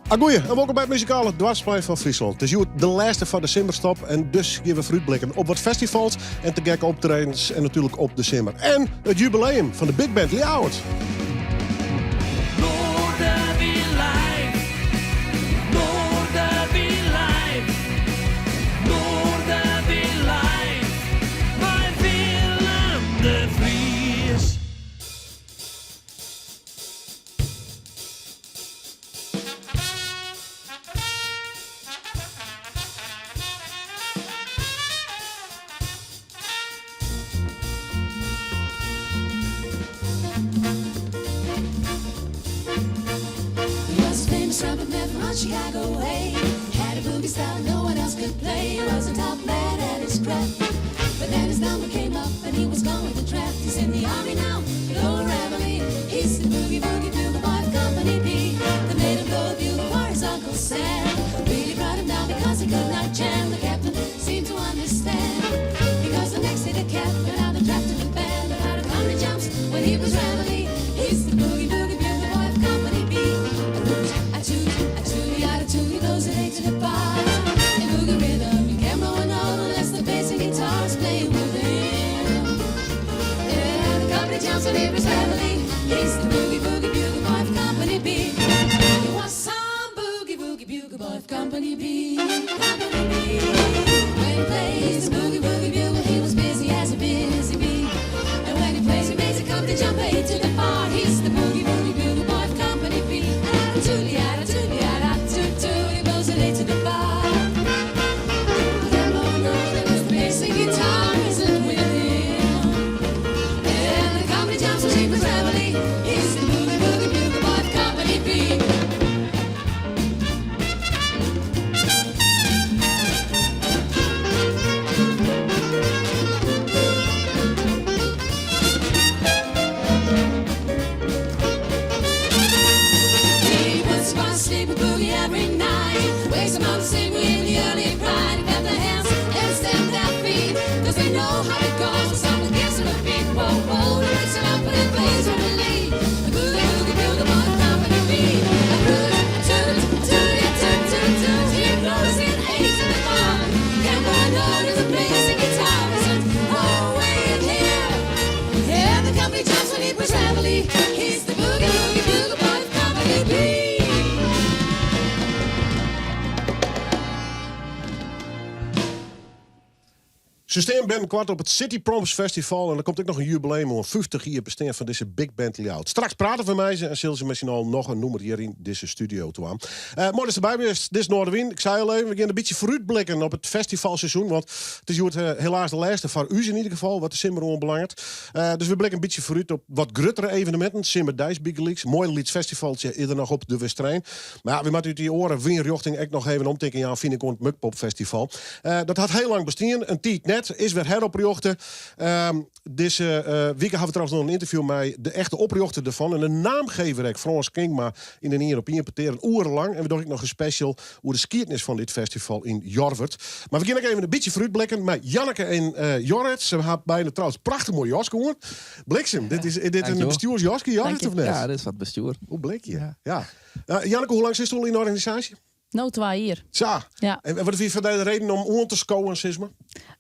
Agoeie en wolkom by it muzikale doarpsplein fan Fryslân. It is hjoed de lêste foar de simmerstop en dus gean we foarútblikken op wat festivals en te gekke optredens en natuerlik op de simmer. En it jubileum fan de Big Band Ljouwert. Noardewyn live, Noardewyn live, Noardewyn live, mei Willem de Vries. Se stean binnenkoart op it City Proms Festival en der komt ek noch in jubileum oan, 50 jier bestean fan dizze Big Band Ljouwert. Straks prate we mei se en sille se mei syn allen noch in nûmer hjir yn dizze studio dwaan. Uh, moai datst derby bist, dit is Noardewyn. Ik sei al even, we gean in bytsje foarútblikken op it festivalseizoen, want it is hjoed eh, helaas de lêste foar ús yn ieder gefal, wat de simmer oanbelanget. Uh, dus we blikke in bytsje foarút op wat gruttere eveneminten, Simmerdeis bygelyks, moai lyts festivaltsje is der noch op de Westerein. Mar ja, we moatte út dy oare wynrjochting ek noch even omtinken jaan, fyn ik, oan it Mukpop Festival. Uh, dat hat hiel lang bestien, in tiid net, is wer heroprjochte. Uh, dizze uh, wike hawwe we trouwens noch in ynterview mei de echte oprjochter derfan en de naamgever ek, Frâns Kingma, yn in ien op ien petear, in oere lang. En we dogge ek noch in special oer de skiednis fan dit festival yn Jorwert. Mar we gean ek even in bytsje foarútblikken mei Janneke en uh, Jorrit. Se ha beide trouwens prachtich moai jaske oan. Bliksem, dit is dit in bestjoersjaske, Jorrit, of net? Ja, dit is wat bestjoer. Hoe blik je? Ja. ja. Uh, Janneke, hoe lang sitst al yn de organisaasje? No, twa jier. Sa. Ja. En wat wie foar dy de reden om oan te skowen, sis mar?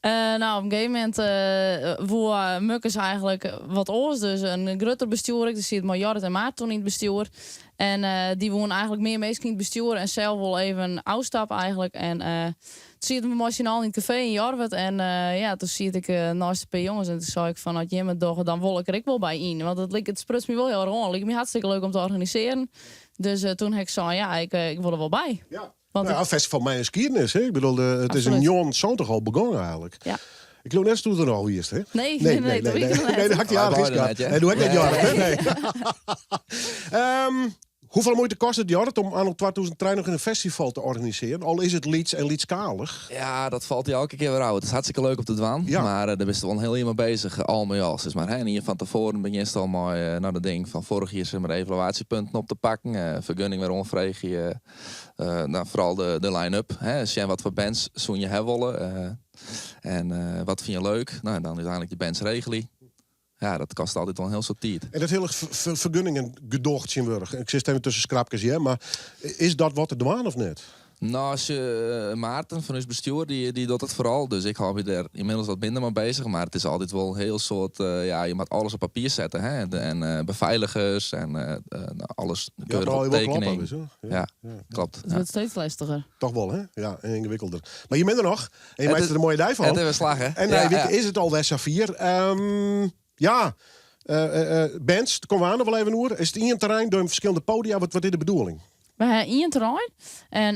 Uh, nou, op in gegeven momint uh, woe Mukkes eigentlik wat oars. Dus in grutter bestjoer. Ik siet mei Jorrit en Maart toen yn it bestjoer. En uh, dy woene eigentlik mear minsken yn it bestjoer en sels wol even ôfstappe eigentlik. En uh, toen sieten we mei syn allen yn it kafee yn Jorwert. En uh, ja, toen siet ik neist in pear jonges en toen sei ik fan, as jimme it dogge, dan wol ik der ek wol by yn. Want it, it spruts my wol hiel erch oan. It like my hartstikke leuk om te organisearjen. Dus uh, toen ha ik sein, ja, ik, ik wol der wol by. Ja. Want ja, festival mei in skiednis, hè? Ik bedoel, it is yn 79 al begûn eigentlik. Ja. Ik leau net datsto der al wiest, hè? Nee, nee, nee, nee, nee, nee, dat ha ik dy aardich ynskatten. Nee, doe ek net Jorrit, hè? Nee. um, hoefolle muoite kostet it Jorrit om anno 2023 in festival te organisearjen? Al is it lyts en lytsskalich. Ja, dat falt dy elke kear wer ôf. It is hartstikke leuk om te dwaan, ja. mar uh, dêr bist wol in hiel jier mei beuzich, al mei al, sis mar. Hè. En ien fan tefoaren begjinst al mei uh, nou, dat ding fan foarich jier sis mar, de evaluatiepunten op te pakken, uh, fergunning wer oanfreegje, uh, nou, foaral de, de line-up. Hè. Sjen wat foar bands soene je ha wolle. En wat fine je leuk? Nou, dan úteinlik de bands regelje. Ja, dat kostet altyd wol in hiel soad tiid. En dat hiele fergunningen gedoch tsjintwurdich. Ik sit even tusken skrapkes hear, mar is dat wat te dwaan of net? No, as je, Maarten fan ús bestjoer, dy docht it foaral. Dus ik hâld my dêr ynmiddels wat minder mei bezich. Mar it is altyd wol hiel soad, ja, je moatte alles op papier sette, hè. En befeiligers en no, alles keurich op tekening. Ja, klopt. It wurdt steeds lestiger. Toch wol, hè? Ja, en yngewikkelder. Mar je binne der noch. En je meitsje der in moaie dei fan. It is wer slagge. En nije wike is it alwer safier. Ja, bands, dêr komme we oan noch wol even oer. Is it ien terrein, dogge je ferskillende podia? Wat is de bedoeling? We ha ien terrein en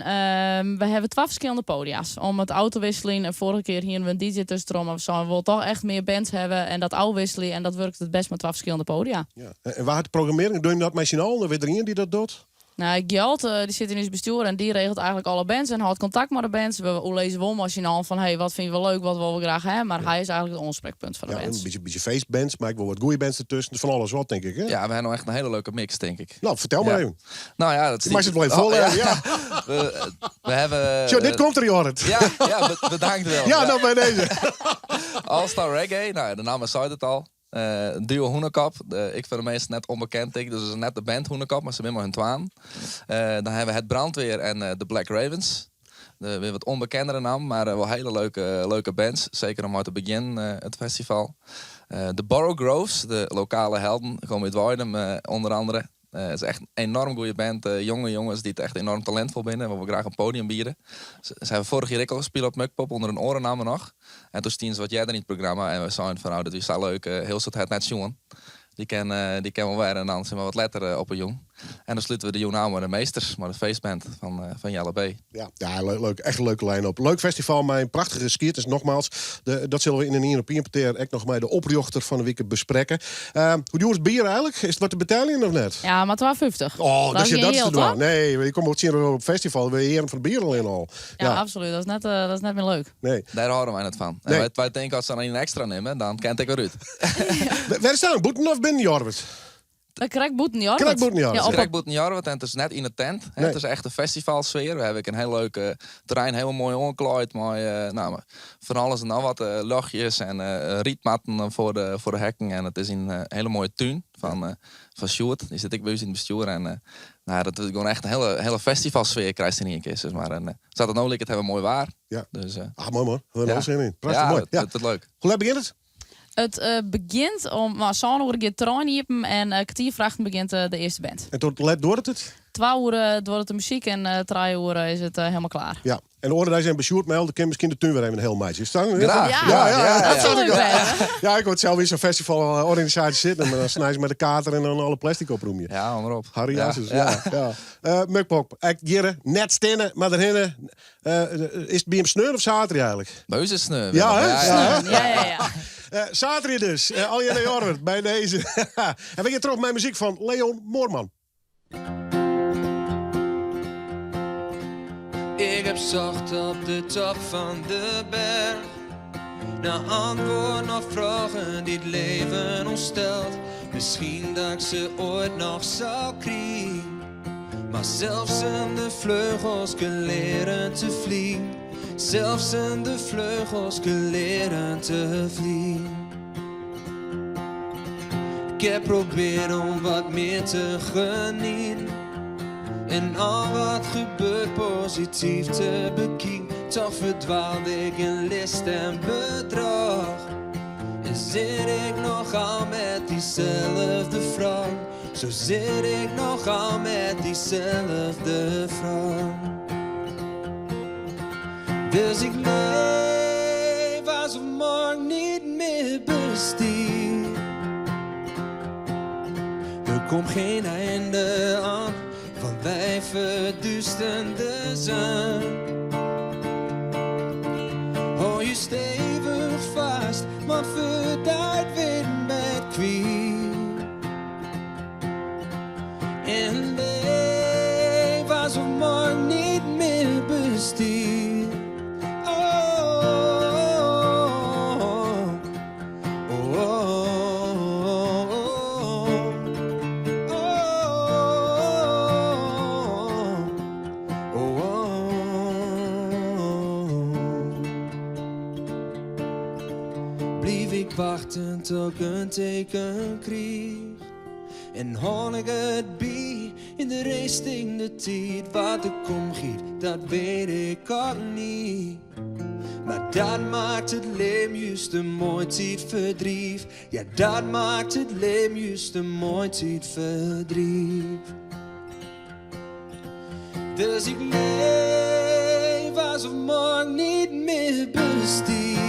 we hawwe twa ferskillende podia's. Om it ôf te wisseljen, en foarige kear hiene we in DJ tuskentroch, mar we seinen we wolle toch echt mear bands hawwe en dat ôfwisselje en dat wurket it bêst mei twa ferskillende podia. Ja. En wa hat de programmearring? Dogge je dat mei syn allen of is der ien dy't dat docht? Nou, Gjalt dy sit yn ús bestjoer en dy regelt eigentlik alle bands en hâldt kontakt mei de bands. We oerlizze wol mei syn allen fan hey, wat fine we leuk, wat wolle we graach ha. Mar hy is eigentlik it oansprekpunt foar de Ja, bands. in bytsje, bytsje feestbands, mar ek wol wat goede bands dertusken. Fan alles wat, tink ik, hè? Ja, we ha no echt in hiele leuke mix, tink ik. No, fertel mar Ja. even. No ja, dat Je meist it wol even Oh, foarlêzen, ja. ja. We hawwe... Sjoch, dit komt der, Jorrit. Ja, ja, bedankt wel. Ja, no by dizze. All Star Reggae, no ja, de namme seit it al. Duo Hûnekop, ek foar de minsken net ûnbekend tink ik. Dus it is net de band Hûnekop, mar se binne mei hun twaen. Dan hawwe we Het Brandweer en de Black Ravens. De wer wat ûnbekendere namme, mar wol hiele leuke, leuke bands. Seker om mei te begjinnen it festival. De Borough Groves, de lokale helden, komme út Weidum ûnder andere. It is echt in enorm goede band. Jonge jonges dy't echt enorm talintfol binne en wat we graach in podium biede. Se hawwe foarich jier ek al spile op Mukpop ûnder in oare namme noch. En doe stiene se wat earder yn it programma en we seinen fan oh, dat wie sa leuk, hiel soad hat net sjoen. Dy kin, dy kin wol wer en dan sis mar wat letter op 'e jûn. En dan slute we de jûn ôf mei de Meesters, mei de feestband fan Jelle B. Ja, ja, leuk, leuk. Echt in leuke line-up. Leuk festival mei in prachtige skiednis. Nogmaals, de, dat sille we yn in ien op ien petear ek noch mei de oprjochter fan de wike besprekke. Hoe djoer is it bier eigentlik? Is it wat te beteljen of net? Ja, mar 2,50. Oh, dat is, gjin dat is te jild, dwaan. hoor. Nee, je komme tsjin op it festival, we earm fan it bier allinne al. Ja, absolút. Dat is net, dat is net mear leuk. Nee. Dêr hâlde wy net fan. En Nee. wy tinke as se dan ien ekstra nimme, dan kin it ek wer út. Wêr is dat? Bûten of binnen Jorwert? Krekt bûten Jorwert. Krekt bûten Jorwert. Ja, op Krekt bûten Jorwert en it is net yn 'e tent. Hè. Nee. It is echt in festivalsfear. We hawwe ek in hiel leuk terrein, hiel moai oanklaaid mei no, fan alles en noch wat. Ljochtjes en rydmatten foar de hekken. En it is in hiele moaie tún fan Sjoerd. Dy sit ek by ús yn it bestjoer. En no, dat is gewoan echt in hiele festivalsfear krijst yn ien kear, sis mar. En sa't it no liket, hawwe we moai waar. Ja. Dus, Ah, moai man. We Ja. ja. zin yn. Prachtich ja, moai. Ja. dat wurdt leuk. Hoe let begjint it? It begjint om no, sân oere giet it terrein iepen en kertier foar achten begjint de earste band. En tot let duorret it? Twa oere duorret de muzyk en trije oere is it helemaal klaar. Ja. En de oare deis even by Sjoerd melde, kin miskien de tún wer even hiel meitsje. Is dat- Graach. Ja, Ja, ja, ja, dat ja. soe leuk wêze. Ja, ik wol sels yn sa'n festivalorganisaasje sitten, mar dan snije se mei de kater en dan alle plastic opromje. Ja, ûnderop. Harry Ja, Janssens, ja. ja. Mukpop, ek hjirre, net stinne, mar derhinne. Is it by jim sneon of saterdei eigentlik? By ús is sneon. Ja, hè? Ja, Sneon. Ja, ja, ja. Saterdei dus. Allegear nei Jorwert by dizze. En we gean troch mei muzyk fan Leon Moorman. Ik heb zocht op de top van de berg Naar antwoorden op vragen die het leven ons stelt. Misschien dat ik ze ooit nog zal krijgen. Maar zelfs in de vleugels kun leren te vliegen. Zelfs in de vleugels kun leren te vliegen. Ik heb probeerd om wat meer te genieten. En al wat gebeurt positief te bekijken. Toch verdwaalde ik in list en bedrog. En zit ik nogal met diezelfde vraag. Zo zit ik nogal met diezelfde vraag. Dus ik leef alsof morgen niet meer bestaat. Er komt geen einde aan, want wij verduisteren de zon. Hou je stevig vast, want verduid weer met kwiet. En leef alsof morgen niet meer bestaat. Oh, oh, oh, oh, oh, oh, oh. Blijf ik ik wachten tot ik in teken kriich. En hâld ik it by yn de rêst yn de tiid. Wat der kommen giet, dat weet ik al niet. Maar dat maakt it libben júst in moai tiidferdriif. Ja, dat maakt it libben júst in moai tiidferdriif. Dus ik leef alsof morgen niet meer bestiet.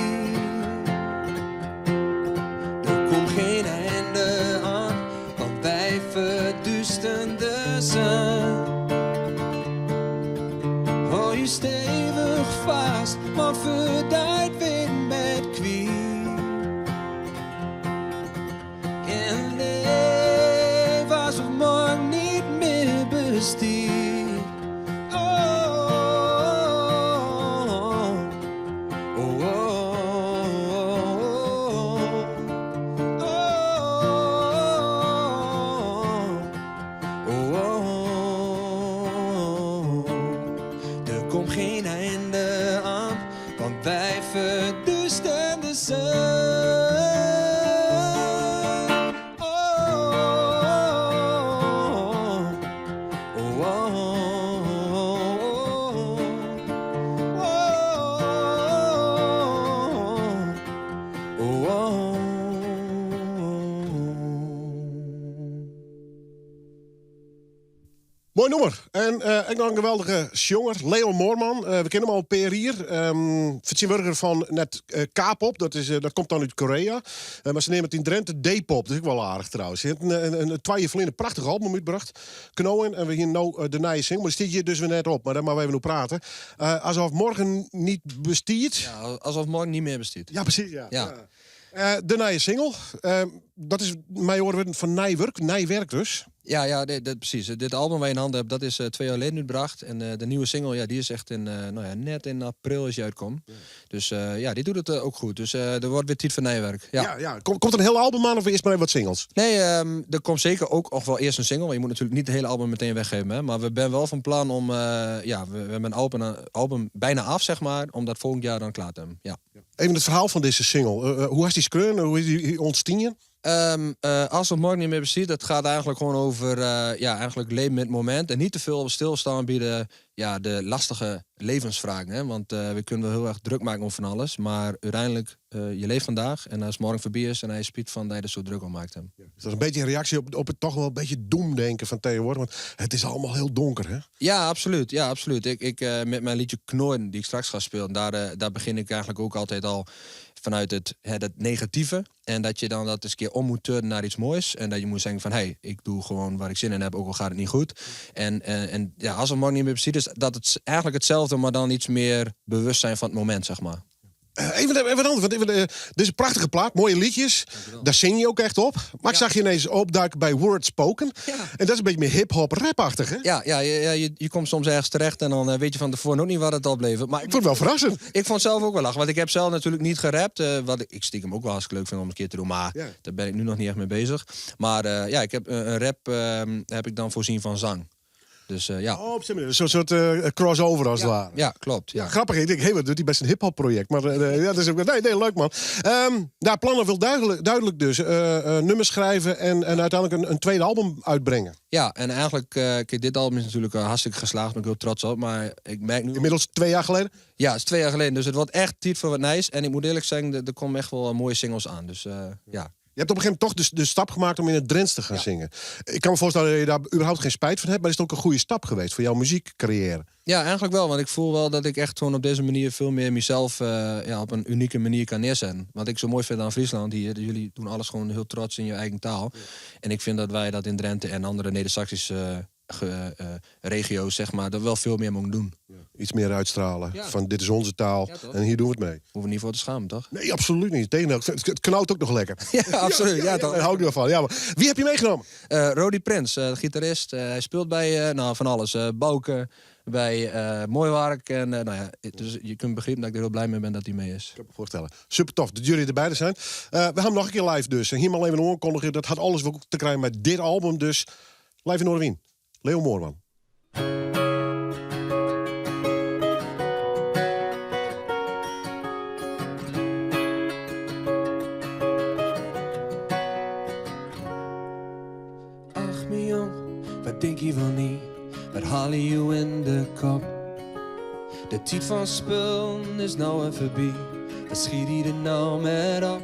Er komt geen einde aan, want wij verduisteren de zon. Hou je stevig vast, want verdijt weer met kwiet. En leef alsof morgen niet meer bestiet. Oh, oh, oh, oh, oh, oh. Er komt geen einde aan, want wij verduisteren de zon. Oh, oh, oh, oh, oh, oh. Mooi nûmer. En ek noch in geweldige sjonger, Leo Moorman. We kenne him al in pear jier. Fertsjintwurdiger fan net K-pop, dat komt dan út Korea. Mar se neame it yn Drinte D-pop, dat is ek wol aardich trouwens. Se hat in twa jier ferline in prachtich album útbrocht, Knowen. En we hiene no de nije single, mar dy stiet hjir dus wer net op. Mar dêr moatte we even oer prate. Alsof morgen niet bestiet. Ja, alsof morgen niet meer bestiet. Ja, precies. Ja. Ja. Ja. De nije single, dat is mei oare wurden fan nij wurk, nij werk dus. Ja, ja, nee, dat, precies. Dit album waar je in handen hebt, dat is 2 jaar geleden uitgebracht. En de nieuwe single, ja, die is echt in, nou ja, net in april is die uitgekomen. Dus ja, die doet het ook goed. Dus er wordt weer tijd voor nij werk. Ja. Ja, ja. Komt er een heel album aan of eerst maar even wat singles? Nee, er komt zeker ook nog wel eerst een single. Want je moet natuurlijk niet het hele album meteen weggeven. Hè? Maar we zijn wel van plan om, ja, we hebben een album bijna af, zeg maar, om dat volgend jaar dan klaar te hebben. Ja. Even het verhaal van deze single. Hoe is die skreaun? Hoe is die ûntstien? Als het morgen niet meer bestiet, dat gaat eigenlijk gewoon over, ja, eigenlijk leven met het moment. En niet te veel stilstaan bij de lastige levensvragen. Hè? Want we kunnen wel heel erg druk maken om van alles. Maar uiteindelijk, je leeft vandaag en als morgen voorbij is en hij spiet van dat je er zo druk om maakt. Hè. Ja, dus dat is een beetje een reactie op het toch wel een beetje doemdenken van tegenwoordig. Want het is allemaal heel donker, hè? Ja, absoluut. Ja, absoluut. Met mijn liedje Knoorden, die ik straks ga spelen, daar begin ik eigenlijk ook altijd al vanuit het negatieve. En dat je dan dat eens een keer om moet turnen naar iets moois. En dat je moet zeggen van, hey, ik doe gewoon waar ik zin in heb, ook al gaat het niet goed. En ja, als het morgen niet meer precies is, dat het eigenlijk hetzelfde, maar dan iets meer bewustzijn van het moment, zeg maar. Even wat anders, want even, dit is een prachtige plaat, mooie liedjes. Dankjewel. Daar zing je ook echt op. Maar ik Ja. zag je ineens opduiken bij Word Spoken. Ja. En dat is een beetje meer hip-hop, rap-achtig, hè? Ja, ja, ja, ja, je komt soms ergens terecht en dan weet je van tevoren ook niet wat het oplevert. Maar ik vond het wel verrassend. Ik vond het zelf ook wel lachen, want ik heb zelf natuurlijk niet gerapt. Wat ik stiekem ook wel hartstikke leuk vind om een keer te doen. Maar Ja. daar ben ik nu nog niet echt mee bezig. Maar ja, ik heb een rap heb ik dan voorzien van zang. Dus ja. Oh, op zo'n manier. Een soort crossover als het ware. Ja, klopt. Ja. Ja, grappig. Ik denk, hé, wat doet hij bij zijn hip-hop project? Maar ja, dat is ook, nee, nee, leuk man. Plannen wel duidelijk dus. Nummers schrijven en uiteindelijk een tweede album uitbrengen. Ja, en eigenlijk, kijk, dit album is natuurlijk hartstikke geslaagd. Daar ben ik heel trots op. Maar ik merk nu... Inmiddels 2 jaar geleden? Ja, het is 2 jaar geleden. Dus het wordt echt tijd voor wat nice. En ik moet eerlijk zeggen, er komen echt wel mooie singles aan. Dus ja. Je hebt op een gegeven moment toch de stap gemaakt om in het Drents te gaan zingen. Ik kan me voorstellen dat je daar überhaupt geen spijt van hebt, maar is het ook een goede stap geweest voor jouw muziekcarrière? Ja, eigenlijk wel. Want ik voel wel dat ik echt gewoon op deze manier veel meer mezelf op een unieke manier kan neerzetten. Wat ik zo mooi vind aan Friesland hier, jullie doen alles gewoon heel trots in je eigen taal. En ik vind dat wij dat in Drenthe en andere Neder-Saxische regio's, zeg maar, dat wel veel meer mogen doen. Ja. Iets meer uitstralen. Ja. Van dit is onze taal Ja, toch? en hier doen we het mee. Hoeven we niet voor te schamen, toch? Nee, absoluut niet. Tegendeel, het knauwt ook nog lekker. Ja, absoluut. Ja, toch? Daar hou ik wel van. Ja, maar wie heb je meegenomen? Rody Prins, gitarist. Hij speelt bij van alles. Bouke, bij Mooiwark. En nou ja, dus je kunt begrijpen dat ik er heel blij mee ben dat hij mee is. Ik kan me voorstellen. Super tof dat jullie erbij zijn. We gaan hem nog een keer live dus. En hier maar even aankondigen. Dat had alles wel te krijgen met dit album dus. Live in Noardewyn. Leo Moorman. Halio in de kop. De tiid fan spullen is no wer foarby. Wat schiet dy der no met op?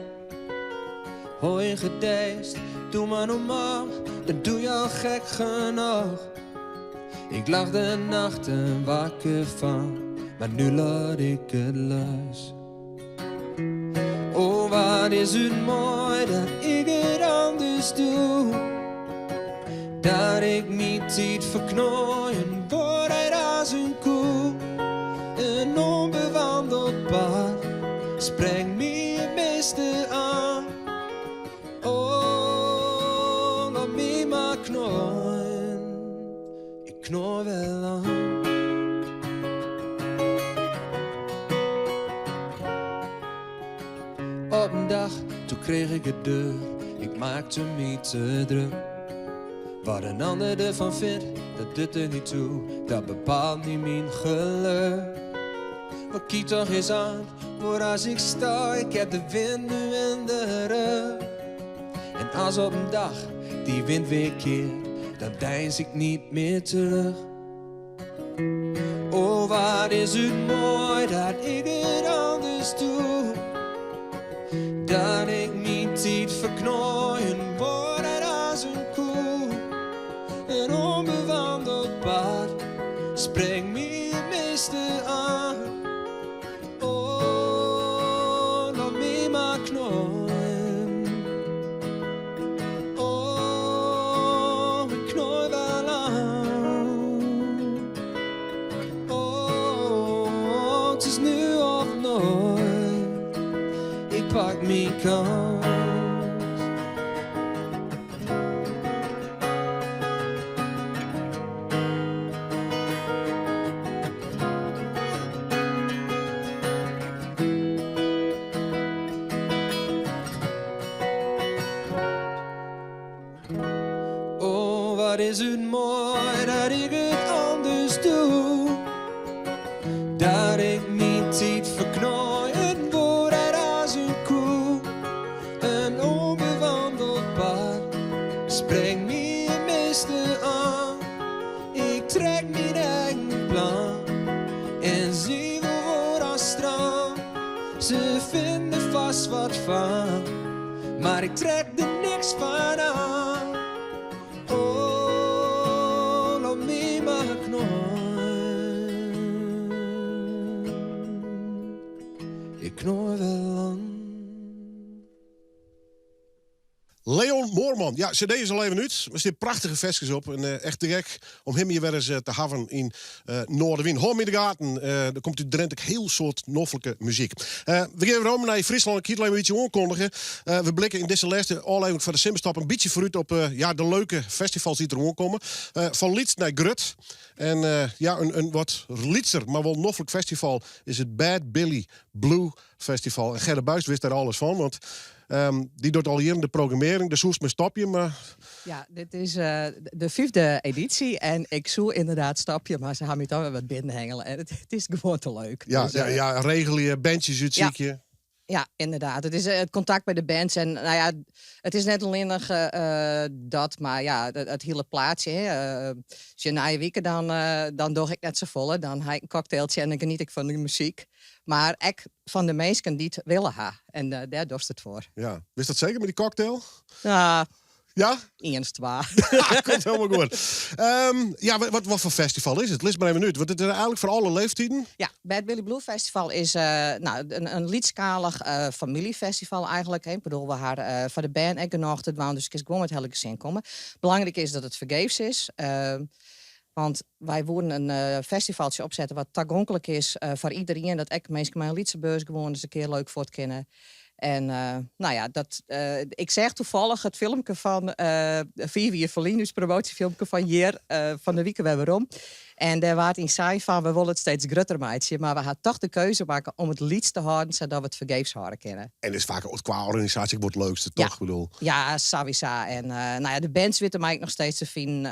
Hoi gedeisd, doe maar normaal, dat doe je al gek genoeg. Ik lag de nachten wakker van, maar nu laat ik het los. Oh, wat is het mooi dat ik het anders doe. Dat ik myn tiid ferknoai en word als een koe. Een onbewandeld pad spreekt my het meeste aan. Oh, laat my maar knoaien. Ik knoai wel aan. Op een dag, toen kreeg ik het deur. Ik maakte me te druk. Wat een ander ervan vindt, dat doet er niet toe. Dat bepaalt niet mijn geluk. Maar kijk toch eens aan, voor als ik sta, ik heb de wind nu in de rug. En als op een dag die wind weer keert, dan deins ik niet meer terug. Oh, wat is het mooi dat ik het anders doe. Dat ik myn tiid ferknoai en word als een koe. Een onbewandeld pad spreekt my het meeste aan. Oh, laat my maar knoaien. Oh, ik knoai wel aan. Oh, het is nu of nooit. Ik pak mijn kans. Oh, wat is het mooi dat ik het anders doe. Dat ik myn tiid ferknoai en word als een koe. Een onbewandeld pad spreekt my het meeste aan. Ik trek mijn eigen plan en zie wel waar als strand. Ze vinden vast wat van, maar ik trek er niks van aan. Oh, laat my maar knoaien. Ik knoai wel aan. Leon Moorman. Ja, cd is al even uit. Er zitten prachtige ferskes op. En echt direct om him hier weer eens te hebben in Noardewyn. Hâld 'm yn de gaten. Er komt uit Drenthe heel soort noflike muzyk. We gean werom nei Fryslân. Ik hie it even oankundige. We blikke yn dizze lêste ôflevering fan de Simmerstop in bytsje foarút op ja, de leuke festivals dy't der oankomme. Fan lyts nei grut. En ja, in wat lytser, mar wol noflik festival is it Bad Billy Blue Festival. En Gerda Buis wist dêr alles fan, want dy docht al jierren de programmearring. Dêr soest mei stopje, mar... Ja, dit is de fyfde edysje en ik soe ynderdaad stopje, mar se ha my dochs wer wat binnenhengele en it is gewoan te leuk. Ja, Dus, ja, ja, regelje, bandsjes útsykje. Ja. Ja, ynderdaad. It is it kontakt mei de bands en no ja, it is net allinnich dat, mar ja, it hiele plaatsje. Hè. As je nije wike dan doch ik net safolle. Dan ha ik in cocktailtsje en dan geniet ik fan de muzyk. Mar ek fan de minsken dy't wille ha. En dêr dochst it foar. Ja. Wist dat seker mei dy cocktail? Ja. Ja? Iens, twa. Komt hielendal goed. Ja, wat foar festival is it? Lis mar even út. Want it is eigentlik foar alle leeftiden. Ja, Bad Billy Blue Festival is no, in lytsskalich famyljefestival eigentlik. Hè. Ik bedoel, we ha foar de bern ek genôch te dwaan, dus kinst gewoan mei it hiele gesin komme. Belangryk is dat it fergees is. Want wy woenen in festivaltsje opsette wat tagonklik is foar iderien. Dat ek minsken mei in lytse beurs gewoan ris in kear leuk fuort kinne. En no ja, dat, ik seach tafallich it filmke fan 5 jier ferlyn, ús promoasjefilmke fan hjir, fan de wike wer werom. En dêr waard yn sein fan, we wolle it steeds grutter meitsje, mar we ha toch de keuze makke om it lyts te hâlden, sadat we it fergees hâlde kinne. En is faak kwa organisaasje ek wol it leukste, Ja. toch? Ik bedoel. Ja, sawiesa. En no ja, de bands witte my ek noch steeds te finen.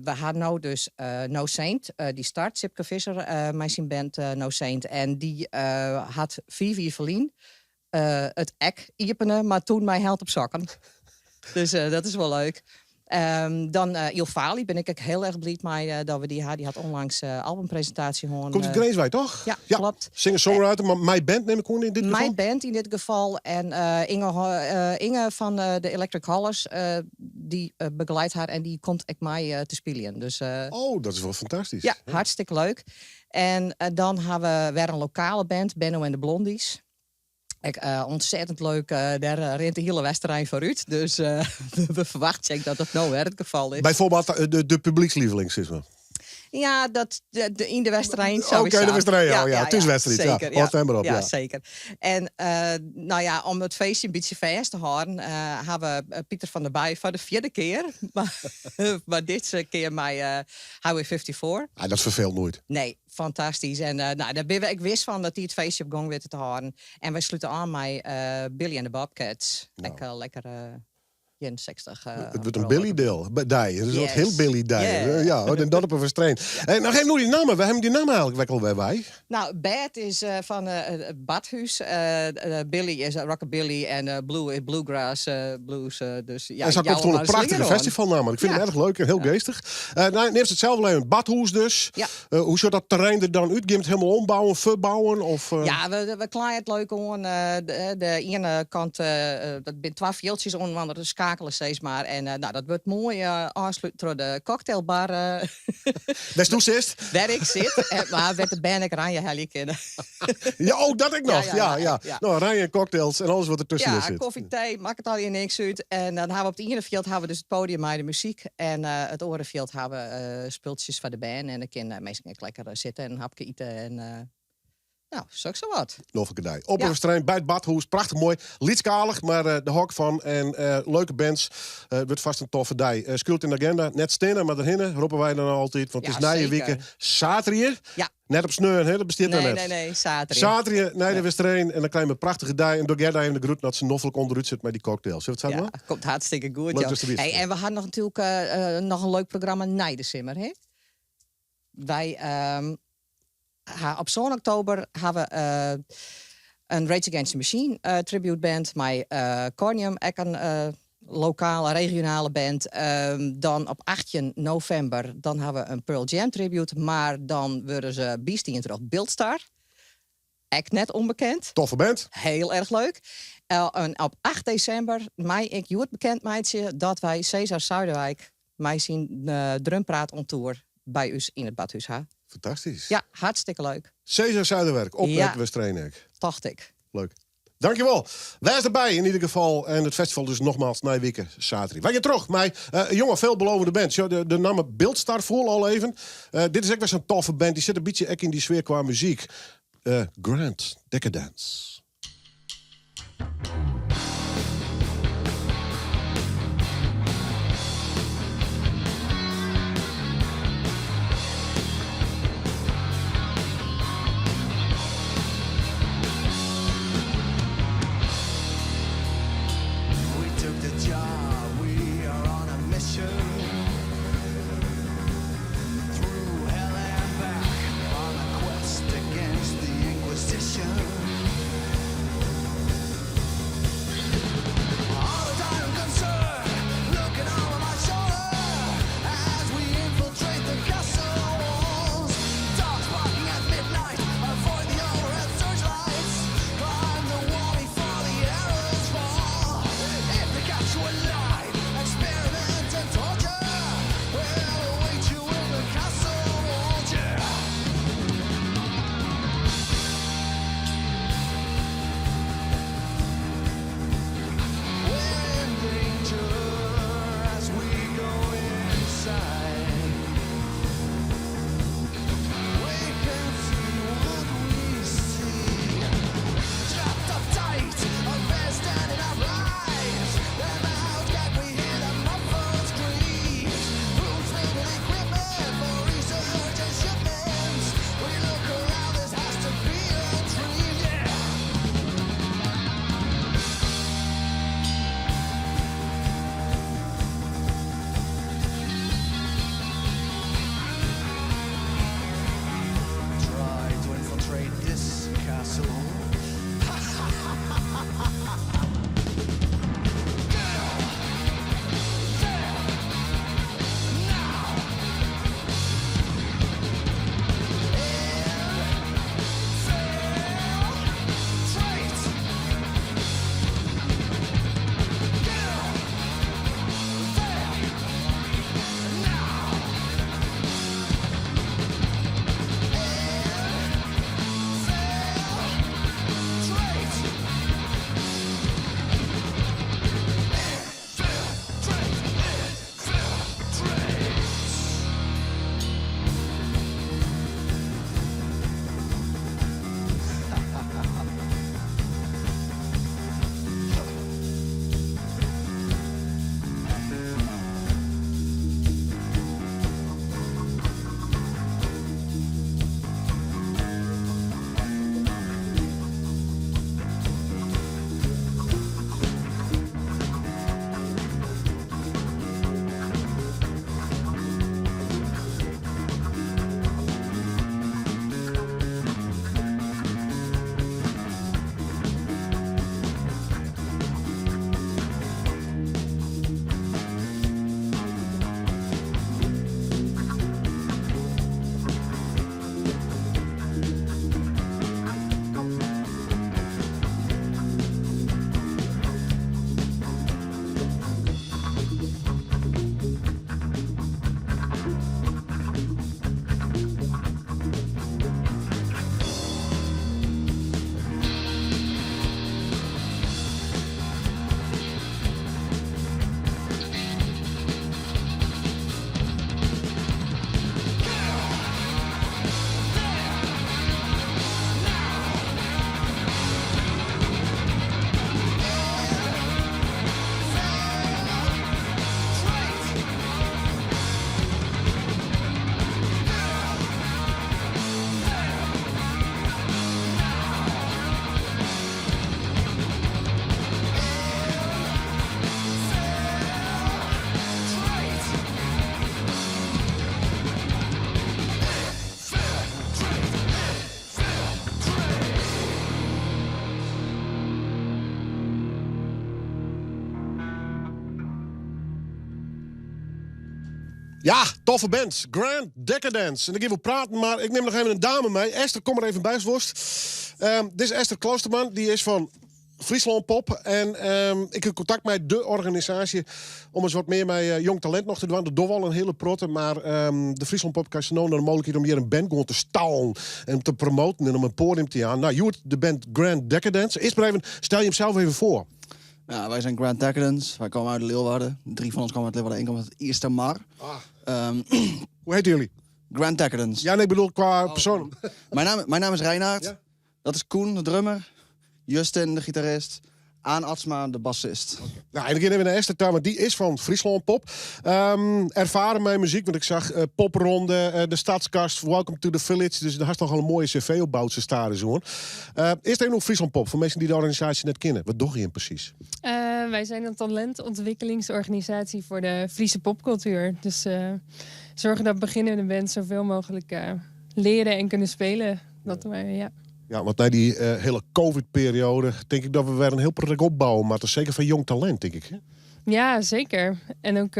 We ha no dus No Saint, dy start, Sipke Visser mei syn band No Saint. En dy hat 5 jier ferlyn it ek iepene, mar toen mei Held op Sokken. Dus dat is wol leuk. Dan Ilfali bin ik ek hiel erch bliid mei dat we dy ha. Dy hat onlangs albumpresintaasje hân. Komt út Grins wei, toch? Ja, klopt. Singer-songwriter, mar mei band nim ik oan yn dit gefal? Mei band yn dit gefal. En Inge, Inge fan de Electric Hollers, dy begeleidt har en dy komt ek mei te spyljen. Dus, oh, dat is wol fantastysk. Ja, hartstikke leuk. En dan ha we wer in lokale band, Benno en de Blondies. Ek ontzettend leuk. Dêr rint de hiele Westerein foarút. Dus we ferwachtsje ek dat dat no wer it gefal is. Byfoarbyld de publykslieveling, sis mar. Ja, dat, de, yn de Westerein sowieso. Oké, de Westerein, ja, ja, thúswedstriid. Ja, zeker. Ja, maar op, ja, zeker. En nou ja, om it feestje in bytsje fêst te hâlden, ha we Pieter van der Bij foar de fjirde kear. Mar dizze kear mei Highway 54. Ah, dat ferfeelt noait. Nee, fantastysk. En nou, dêr binne we ek wis fan dat dy it feestje op gong witte te hâlden. En wy slute ôf mei Billy and the Bobcats. Nou. Ek lekker 61. Het wordt een Billy deel, dei. Het is wat heel Billy dei. Yeah. Ja, oh, en dat op een verstrein. En nog even die namen. We hebben die namen eigenlijk wel bij wij. Nou, Bad is van het Badhuis. Billy is Rockabilly en Blue is Bluegrass Blues. Dus, ja, En zo jou komt het maar een prachtige slinger aan. festivalnaam. Ik vind Ja. hem erg leuk en heel geestig. Nou, neemt het zelf alleen een badhuis dus. Ja. Hoe zou dat terrein er dan uit? Gaan we het helemaal ombouwen, verbouwen? Of, Ja, we klaaien het leuk aan. De ene kant, dat zijn 12 veldjes onder de schakelen steeds maar. En nou, dat wordt mooi afsluit door de cocktailbar. Best hoe zit? Waar ik zit. Maar werd de band ik ranje helje kennen. Ja, oh, dat ik nog. Ja, ja, Ja. Nou, oranje cocktails en alles wat ertussen Ja, zit. koffie, thee, maakt het al je niks uit. En dan hebben we op het ene veld hebben we dus het podium met de muziek. En het andere veld hebben we spultjes van de band. En dan kunnen mensen lekker zitten en een hapje eten. En nou, zo zo wat. Noflike dei. Op Ja. een terrein bij het Badhuis. Prachtig mooi. Lytsskalich, maar de hok van. En leuke bands. Het wordt vast een toffe dei. Skuld in de agenda. Net stinnen, maar erheen roepen wij dan altijd. Want het Ja, is nije zeker. wike. Zaterdag. Ja. Net op sneon, hè? Dat bestiet Nee, net. nee, nee, zaterdag. Zaterdag, nee, de Westereen. En dan krijg je een prachtige dei. En door Gerda even de groet dat ze noffelijk onderuit zit met die cocktails. Zullen we het Ja, maar? komt hartstikke goed. Leuk joh. dat ze wist. Hey, en we hadden nog natuurlijk nog een leuk programma na de simmer, hè? Wij op zo'n oktober hebben we een Rage Against the Machine tribute band met Cornium, ook een lokale, regionale band. Dan op 18 november dan hebben we een Pearl Jam tribute, maar dan worden ze Beastie terug Beeldstar. Ook net onbekend. Toffe band. Heel erg leuk. En op 8 december, mei ik hjoed bekend meitsje dat wij Cesar Zuiderwijk mij zien drumpraat on tour bij u in het Badhuis. Ha? Fantastisch. Ja, hartstikke leuk. Cesar Zuiderwerk op Ja. het Westereen. Dacht ik. Leuk. Dankjewel. Wij zijn erbij in ieder geval. En het festival dus nogmaals Nijwieken, zaterdag. Wij gaan terug. Maar jonge, veelbelovende band. Zo, de naam Beeldstar voel al even. Dit is ook wel zo'n toffe band. Die zit een beetje ook in die sfeer qua muziek. Grand Decadence. We took the job, we are on a mission. Through hell and back, on a quest against the Inquisition. All the time I'm concerned, looking over my shoulder as we infiltrate the castle walls. Dogs barking at midnight, avoid the overhead searchlights. Climb the wall before the arrows fall. If they catch you alive, experiment and torture will await you in the castle walls. Yeah. We're in danger as we go inside. We can see what we see. Strapped up tight, a bear standing upright. Their mouths gag, we hear the muffled screams. Rooms filled with equipment for research and shipments. We look around, this has to be a dream, yeah. Try to infiltrate this castle. Kill! Death! Ja, toffe band. Grand Decadence. En dan gaan we praten, maar ik neem nog even een dame mee. Esther, kom er even bij, worst. Dit is Esther Kloosterman, die is van Friesland Pop. En ik heb contact met de organisatie om eens wat meer met jong talent nog te doen. Dat doen we al een hele protte, maar de Friesland Pop krijgt nou de mogelijkheid om hier een band gewoon te stallen en te promoten en om een podium te gaan. Nou, Joert, de band Grand Decadence. Eerst maar even, stel je hem zelf even voor. Ja, wij zijn Grand Decadence. Wij komen uit Leeuwarden. Drie van ons komen uit Leeuwarden, één komt uit Eastermar. Hoe heten jullie? Grand Decadence. Ja, nee, ik bedoel qua persoon. Mijn naam is Reinaard. Ja. Dat is Koen, de drummer. Justin, de gitarist. Aan Atsma, de bassist. Okay. Nou, en dan gaan we naar Esther Tuin, want die is van Friesland Pop. Ervaren mijn muziek, want ik zag popronde, de Stadskast, Welcome to the Village. Dus daar had toch al een mooie cv op Boutse Staren, hoor. Eerst even nog Friesland Pop, voor mensen die de organisatie net kennen. Wat doe je in precies? Wij zijn een talentontwikkelingsorganisatie voor de Friese popcultuur. Dus zorgen dat beginnende bands zoveel mogelijk leren en kunnen spelen. Dat wij, ja. Ja, want na die hele COVID-periode denk ik dat we weer een heel product opbouwen. Maar dat is zeker van jong talent, denk ik. Hè? Ja, zeker. En ook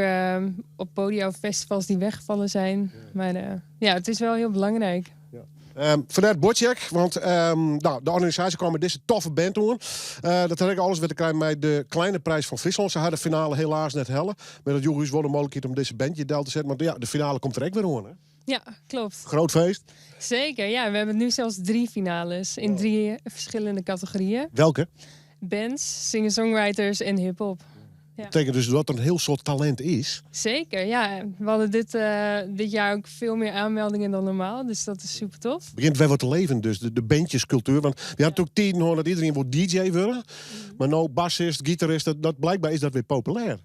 op podia of festivals die weggevallen zijn. Ja. Maar ja, het is wel heel belangrijk. Ja. Vanuit Bocek, want nou, de organisatie kwam met deze toffe band doen. Dat had ik alles weer te krijgen met de kleine prijs van Friesland. Ze hadden de finale helaas net hellen. Met het jongens wel de mogelijkheid om deze bandje deel te zetten. Maar ja, de finale komt er ook weer aan, hè? Ja, klopt. Groot feest. Zeker, ja. We hebben nu zelfs 3 finales in 3 verschillende categorieën. Welke? Bands, singer-songwriters en hip-hop. Ja. Dat betekent dus dat er een heel soort talent is. Zeker, ja. We hadden dit jaar ook veel meer aanmeldingen dan normaal. Dus dat is super tof. Het begint weer wat te leven dus, de bandjescultuur. Want we hadden natuurlijk 10 hoor dat iedereen wil DJ worden. Maar nou bassist, gitarist, dat blijkbaar is dat weer populair.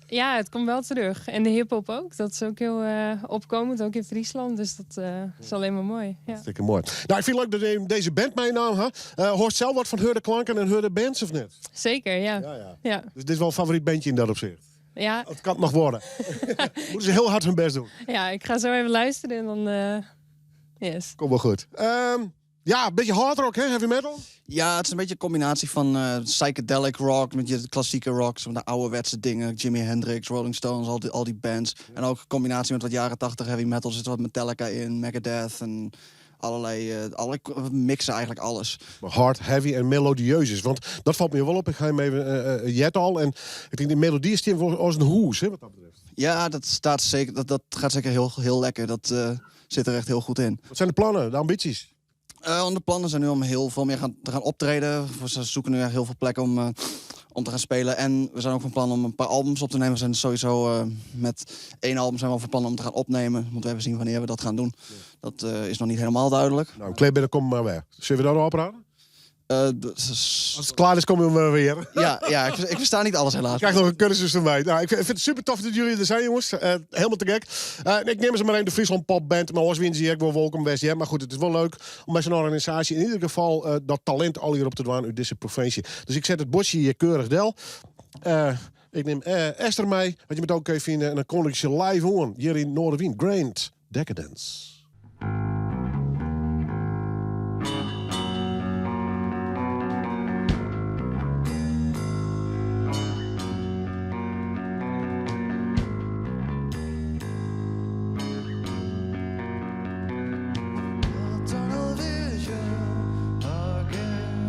Ja, het komt wel terug. En de hiphop ook. Dat is ook heel opkomend, ook in Friesland. Dus dat is alleen maar mooi. Ja. Hartstikke mooi. Nou, ik vind het leuk dat je deze band meenam. Hè? Hoort zelf wat van Heurde Klanken en Heurde Bands of niet? Zeker, ja. Ja. Dus dit is wel een favoriet bandje in dat opzicht? Ja. Het kan nog worden. Moeten ze heel hard hun best doen. Ja, ik ga zo even luisteren en dan... yes. Komt wel goed. Ja, een beetje hard rock, hè? Heavy metal? Ja, het is een beetje een combinatie van psychedelic rock met je klassieke rock, de ouderwetse dingen, Jimi Hendrix, Rolling Stones, al die bands. En ook een combinatie met wat jaren 80 heavy metal. Er zit wat Metallica in, Megadeth en allerlei, alle mixen eigenlijk alles. Maar hard, heavy en melodieus is, want dat valt me wel op. Ik ga hem even jet al en ik denk die melodie is die als een hoes, hè, wat dat betreft. Ja, dat staat zeker. Dat gaat zeker heel, heel lekker. Dat zit er echt heel goed in. Wat zijn de plannen, de ambities? De plannen zijn nu om heel veel meer te gaan optreden. We zoeken nu echt heel veel plekken om te gaan spelen. En we zijn ook van plan om een paar albums op te nemen. We zijn sowieso met 1 album zijn we al van plan om te gaan opnemen. Moeten we even zien wanneer we dat gaan doen. Ja. Dat is nog niet helemaal duidelijk. Nou, kleed komt maar weer. Zullen we daar nog opraden? Als het klaar is, komen we weer. Ja, ik versta niet alles helaas. Ik krijg nog een cursus van mij. Nou, ik vind het super tof dat jullie er zijn, jongens. Helemaal te gek. Ik neem ze maar een de Friesland Pop Band. Maar als we ik wel welkom best. Ja, maar goed, het is wel leuk om bij zo'n organisatie in ieder geval dat talent al hier op te doen uit deze provincie. Dus ik zet het bosje hier keurig del. Ik neem Esther mee, wat je met ook kunt vinden. En dan kon ik ze live horen hier in Noardewyn. Grand Decadence. Tunnel vision again.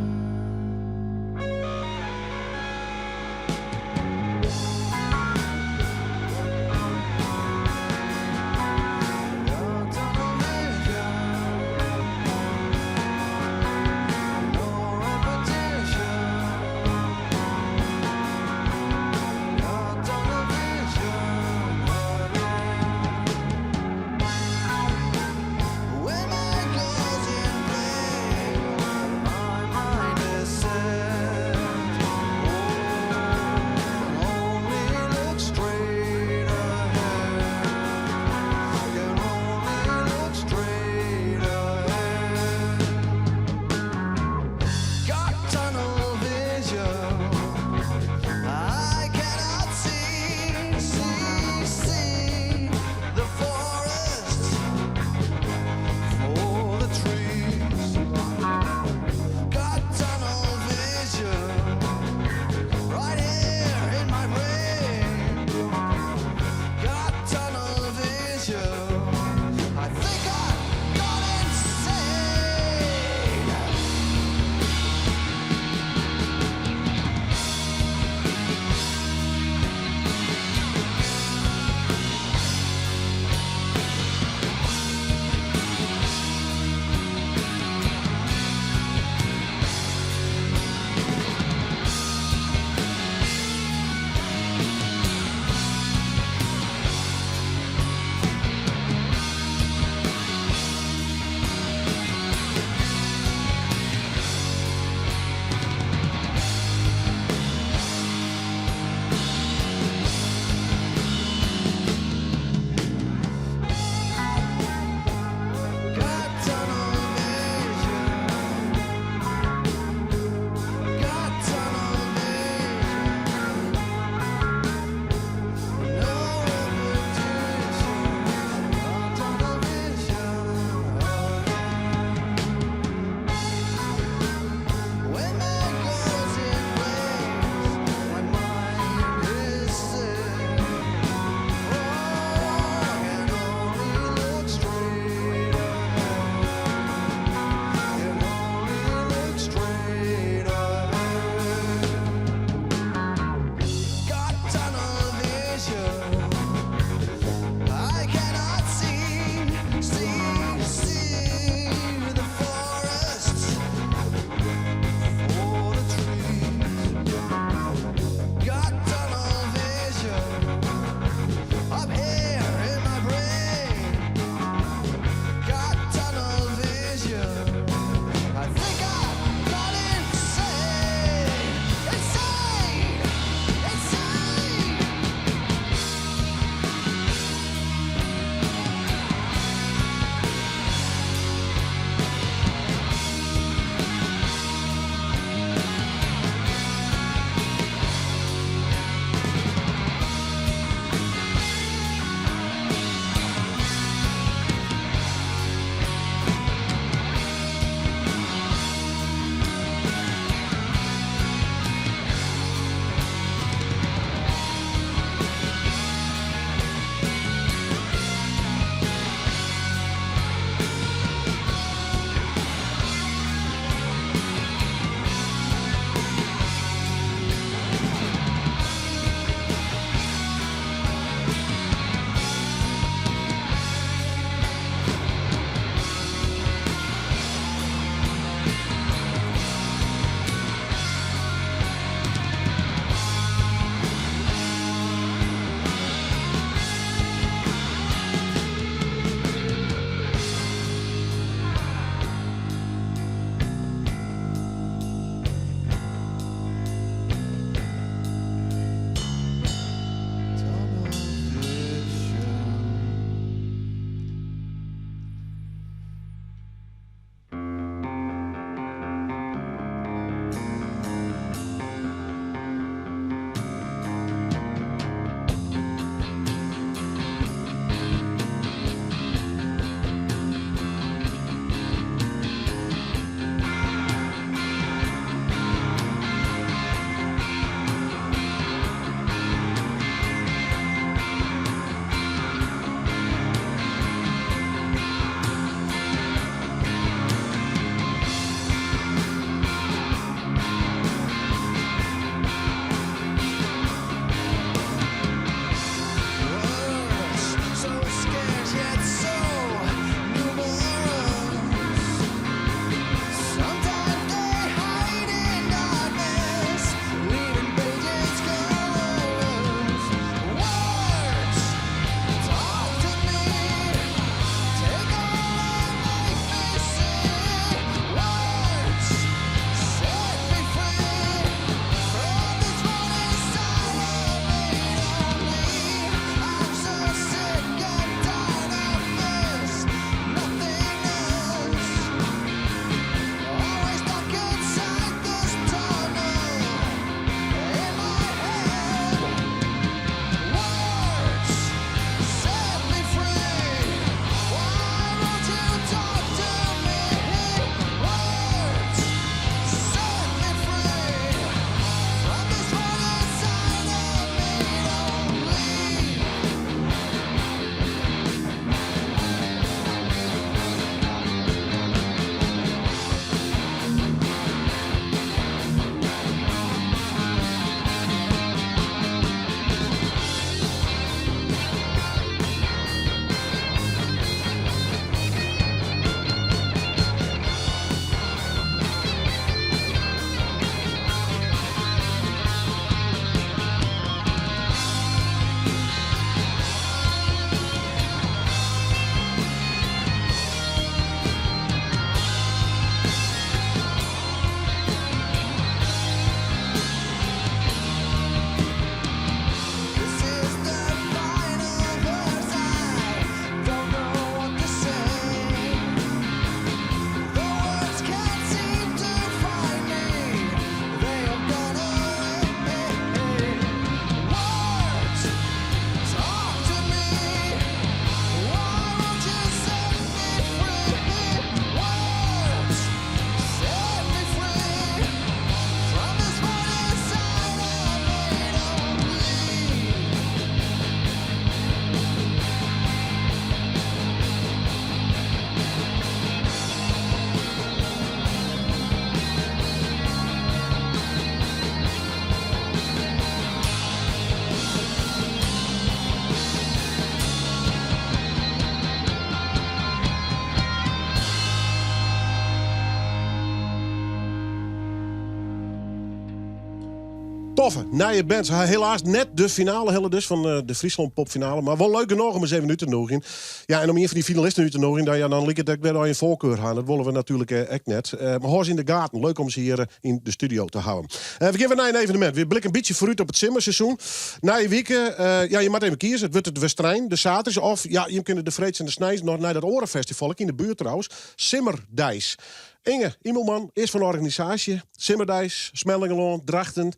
Toffe, nije bands. Helaas net de finale helle dus fan eh, de Fryslân Popfinale. Mar wol leuk genôch om ris even út te nûgjen. Ja, en om ien fan dy finalisten út te nûgjen, dan, ja, dan liket it ek wer in foarkar ha. Dat wolle we natuerlik eh, ek net. Eh, mar hâld se yn de gaten. Leuk om se hjir yn de studio te hawwen. We gean wer nei in evenemint. We blikke in bytsje foarút op it simmerseizoen. Nije wike, ja, je moatte even kieze. It wurdt it Westerein, de saterdeis, of ja, je kinne de freeds en de sneins noch nei dat oare festival, ek yn de buert trouwens, Simmerdeis. Inge Imelman is fan de organisaasje Simmerdeis, Smellingerlân, Drachten.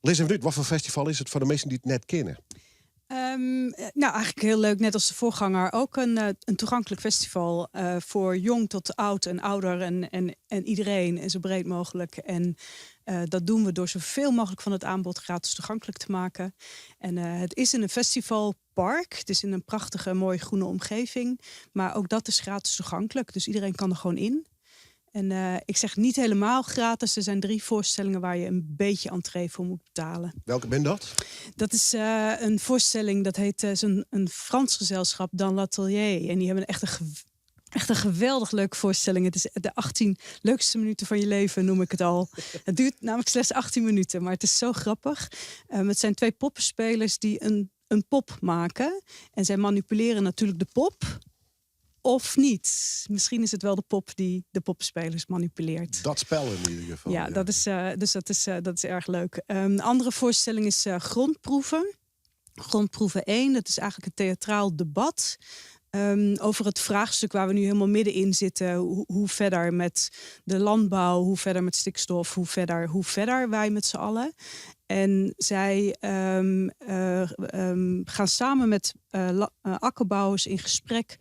Lis even út, wat foar festival is it foar de minsken dy't it net kenne? Nou, eigenlijk heel leuk, net als de voorganger, ook een toegankelijk festival voor jong tot oud en ouder en iedereen en zo breed mogelijk. En dat doen we door zoveel mogelijk van het aanbod gratis toegankelijk te maken. En het is in een festivalpark, het is in een prachtige, mooie groene omgeving. Maar ook dat is gratis toegankelijk, dus iedereen kan er gewoon in. En ik zeg niet helemaal gratis. Er zijn 3 voorstellingen waar je een beetje entree voor moet betalen. Welke ben dat? Dat is een voorstelling, dat heet is een Frans gezelschap, Dans l'Atelier. En die hebben echt een geweldig leuke voorstelling. Het is de 18 leukste minuten van je leven, noem ik het al. Het duurt namelijk slechts 18 minuten, maar het is zo grappig. Het zijn 2 poppenspelers die een pop maken. En zij manipuleren natuurlijk de pop. Of niet. Misschien is het wel de pop die de popspelers manipuleert. Dat spel in ieder geval. Ja, dus dat is erg leuk. Een andere voorstelling is Grondproeven. Grondproeven 1, dat is eigenlijk een theatraal debat. Over het vraagstuk waar we nu helemaal middenin zitten. Hoe verder met de landbouw, hoe verder met stikstof, hoe verder wij met z'n allen. En zij gaan samen met akkerbouwers in gesprek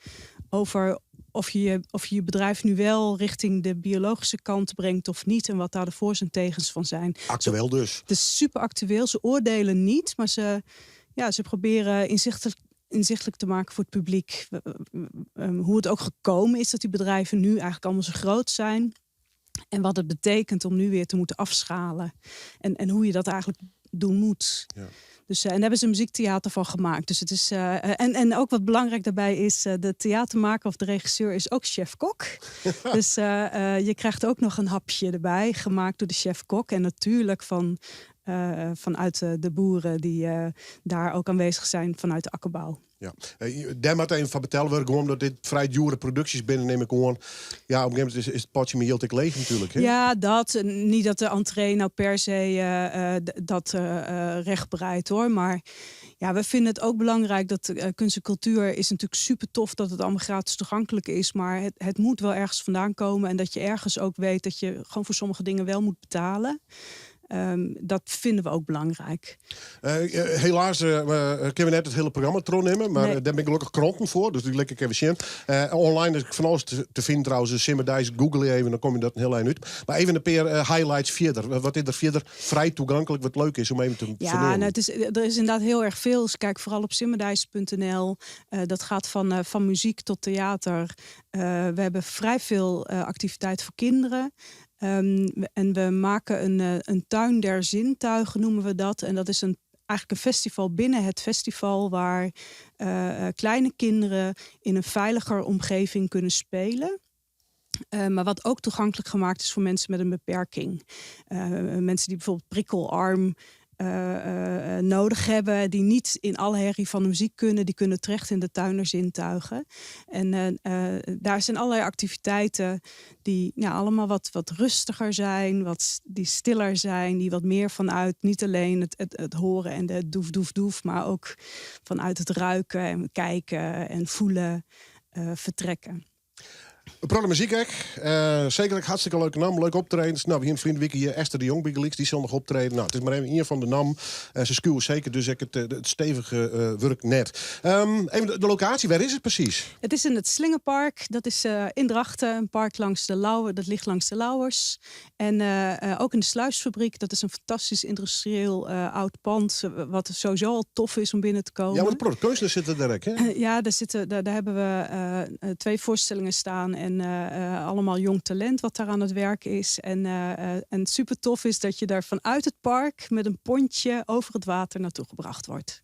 over of je je bedrijf nu wel richting de biologische kant brengt of niet. En wat daar de voor's en tegens van zijn. Actueel dus. Het is super actueel. Ze oordelen niet, maar ze proberen inzichtelijk te maken voor het publiek. Hoe het ook gekomen is dat die bedrijven nu eigenlijk allemaal zo groot zijn. En wat het betekent om nu weer te moeten afschalen. En hoe je dat eigenlijk doen moet. Dus en daar hebben ze een muziektheater van gemaakt. Dus het is en ook wat belangrijk daarbij is, de theatermaker of de regisseur is ook chef-kok. Dus je krijgt ook nog een hapje erbij, gemaakt door de chef-kok. En natuurlijk vanuit de boeren die daar ook aanwezig zijn vanuit de akkerbouw. Ja. Daar moet even van vertellen worden, gewoon dat dit vrij dure producties binnen, neem ik gewoon. Ja, op een gegeven moment is het potje met geld ook leeg natuurlijk. Hè? Ja, dat. En niet dat de entree nou per se dat recht breidt, hoor. Maar we vinden het ook belangrijk dat kunst en cultuur is natuurlijk super tof dat het allemaal gratis toegankelijk is. Maar het moet wel ergens vandaan komen en dat je ergens ook weet dat je gewoon voor sommige dingen wel moet betalen. Dat vinden we ook belangrijk. Helaas kunnen we net het hele programma terugnemen, maar daar ben ik gelukkig kranten voor, dus die lekker even zien. Online is van alles te vinden trouwens. Dus Simmerdeis, google even, dan kom je dat een heel eind uit. Maar even een paar highlights verder. Wat is er verder vrij toegankelijk, wat leuk is om even te vernemen? Er is inderdaad heel erg veel. Dus kijk vooral op simmerdeis punt N L. Dat gaat van muziek tot theater. We hebben vrij veel activiteit voor kinderen. En we maken een tuin der zintuigen, noemen we dat. En dat is eigenlijk een festival binnen het festival waar kleine kinderen in een veiliger omgeving kunnen spelen. Maar wat ook toegankelijk gemaakt is voor mensen met een beperking. Mensen die bijvoorbeeld prikkelarm nodig hebben, die niet in alle herrie van de muziek kunnen, die kunnen terecht in de tuin der zintuigen. En daar zijn allerlei activiteiten die allemaal wat rustiger zijn, die stiller zijn, die wat meer vanuit niet alleen het horen en de doef, doef, doef, maar ook vanuit het ruiken en kijken en voelen vertrekken. Een programma muziek, hè? Zeker ook hartstikke leuke naam, leuk optredens. We hier een vriend wiki hier, Esther de Jong, Big Leagues, die zal nog optreden. Het is maar even een van de naam. Ze schuwen zeker dus ook het stevige werk net. Even de locatie, waar is het precies? Het is in het Slingerpark, dat is in Drachten, een park langs de Lauwe, dat ligt langs de Lauwers. En ook in de Sluisfabriek, dat is een fantastisch industrieel oud pand, wat sowieso al tof is om binnen te komen. Ja, want de productkeuzes zitten daar ook, hè? Ja, daar hebben we 2 voorstellingen staan. En allemaal jong talent wat daar aan het werk is. En super tof is dat je daar vanuit het park met een pontje over het water naartoe gebracht wordt.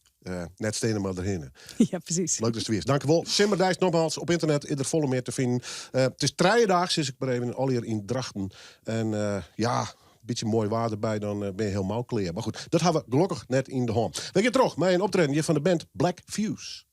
Net stenen maar erheen. Ja, precies. Leuk dat het weer is. Dank u wel. Simmerdeis nogmaals op internet is er volle meer te vinden. Het is daags, is ik maar even al hier in Drachten. En ja, Bytsje moai waar derby, dan bin je helemaal klear. Mar goed, dat ha we gelokkich net yn de hân. We gean troch mei in optreden hjir fan de band Black Fuse.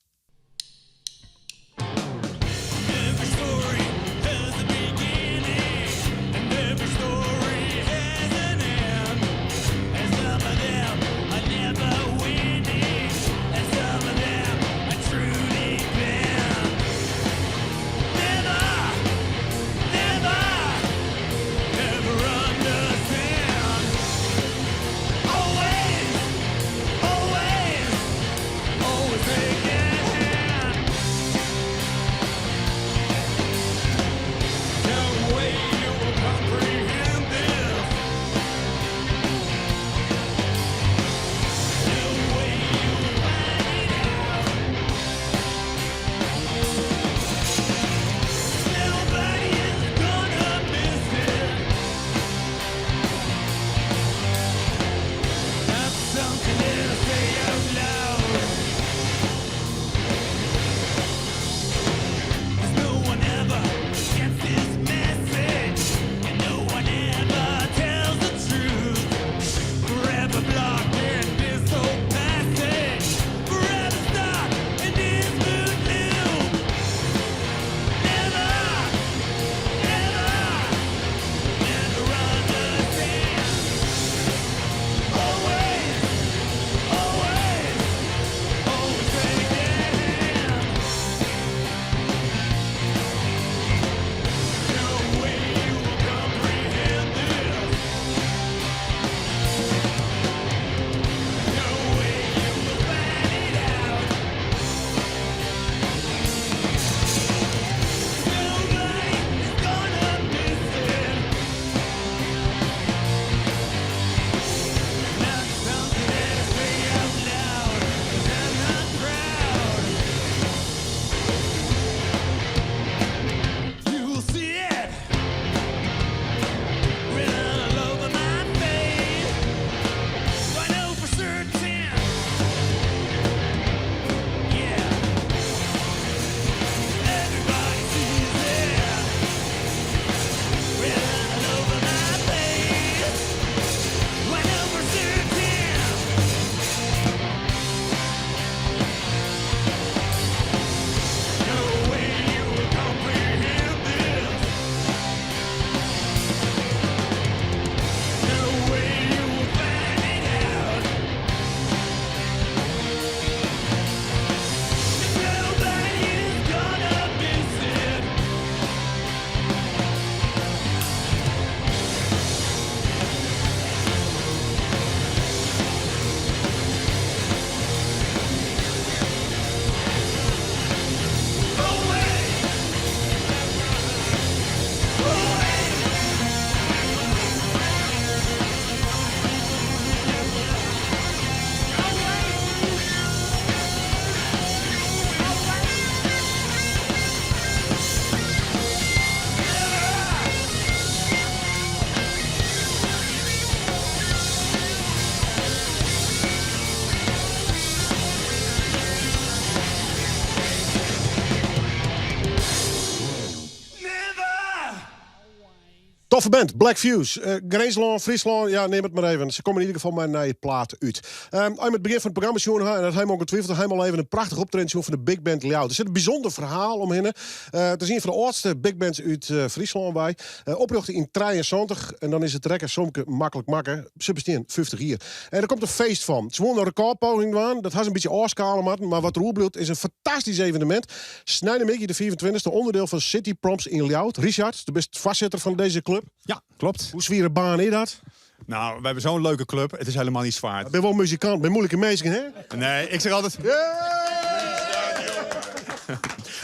Toffe band, Black Fuse. Eh, Grinslân, Fryslân, ja, neam it mar even. Se komme yn ieder gefal mei in nije plaat út. Um, it begjin fan it programma sjoen ha, en dat ha ongetwijfeld helemaal even in prachtich optreden sjoen fan de Big Band Ljouwert. Der sit in bysûnder ferhaal omhinne. Uh, it is ien fan de âldste big bands út uh, Fryslân wei. Uh, oprjochte yn 73 en dan is it rekkensomke maklik makke. Se bestean 50 jier. En der komt in feest fan. Se woene in rekôrpoging dwaan. Dat ha se in bytsje ôfskale moatten. Mar wat der oerbliuwt is in fantastysk evenemint. Sneinemiddei de 25e ûnderdiel fan City Proms yn Ljouwert. Richard, do bist foarsitter fan dizze klup. Ja, klopt. Hoe swiere baan is dat? Nou, we hebben zo'n leuke club. Het is helemaal niet zwaar. Ik ben wel muzikant, ben moeilijke mensen, hè? Nee, ik zeg altijd...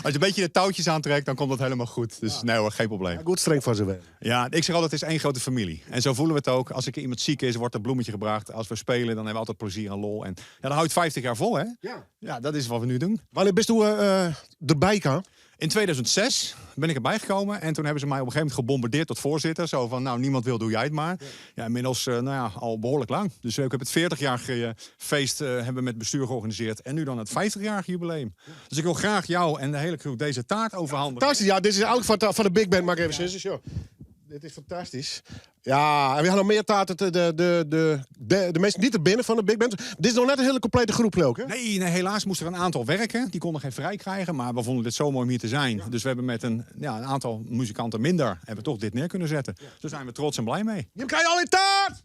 Als je een beetje de touwtjes aantrekt, dan komt dat helemaal goed. Dus nee hoor, geen probleem. Ja, goed streng van ze werk. Ja, ik zeg altijd, het is één grote familie. En zo voelen we het ook. Als ik iemand ziek is, wordt er bloemetje gebracht. Als we spelen, dan hebben we altijd plezier en lol. En ja, dan hou je het 50 jaar vol, hè? Ja. Ja, dat is wat we nu doen. Wanneer bist du derby kaam? In 2006 ben ik erbij gekomen en toen hebben ze mij op een gegeven moment gebombardeerd tot voorzitter. Zo van, nou, niemand wil, doe jij het maar. Ja, inmiddels nou ja, al behoorlijk lang. Dus ik heb het 40-jarige feest hebben we met bestuur georganiseerd. En nu dan het 50-jarige jubileum. Dus ik wil graag jou en de hele crew deze taart overhandigen. Fantastisch, ja, dit is eigenlijk van de Big Band, maar ik even zeggen. Ja. Dit is fantastysk. Ja, en we ha noch mear taart. De, de, de, de, de, de minsken dy't der binne fan de Big Band. Dit is noch net in hiele komplete groep, leau ik, hè? Nee, nee, helaas moest er een aantal werken. Die konden geen vrij krijgen, maar we vonden dit zo mooi om hier te zijn. Dus we hebben met een, ja, een aantal muzikanten minder hebben we toch dit neer kunnen zetten. Dus daar zijn we trots en blij mee. Je krijgt al in taart!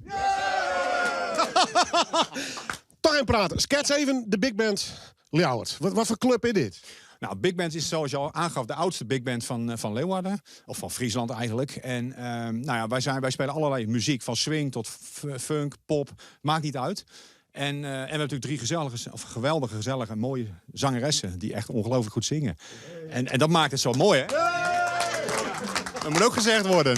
Toch in praten. Skets even de Big Band Ljouwert. Wat voor club is dit? Nou, Big Band is zoals je al aangaf de oudste big band van Leeuwarden. Of van Friesland eigenlijk. En nou ja, wij spelen allerlei muziek. Van swing tot funk, pop. Maakt niet uit. En we hebben natuurlijk drie gezellige, of geweldige, gezellige, mooie zangeressen. Die echt ongelooflijk goed zingen. En dat maakt het zo mooi, hè? Dat moet ook gezegd worden.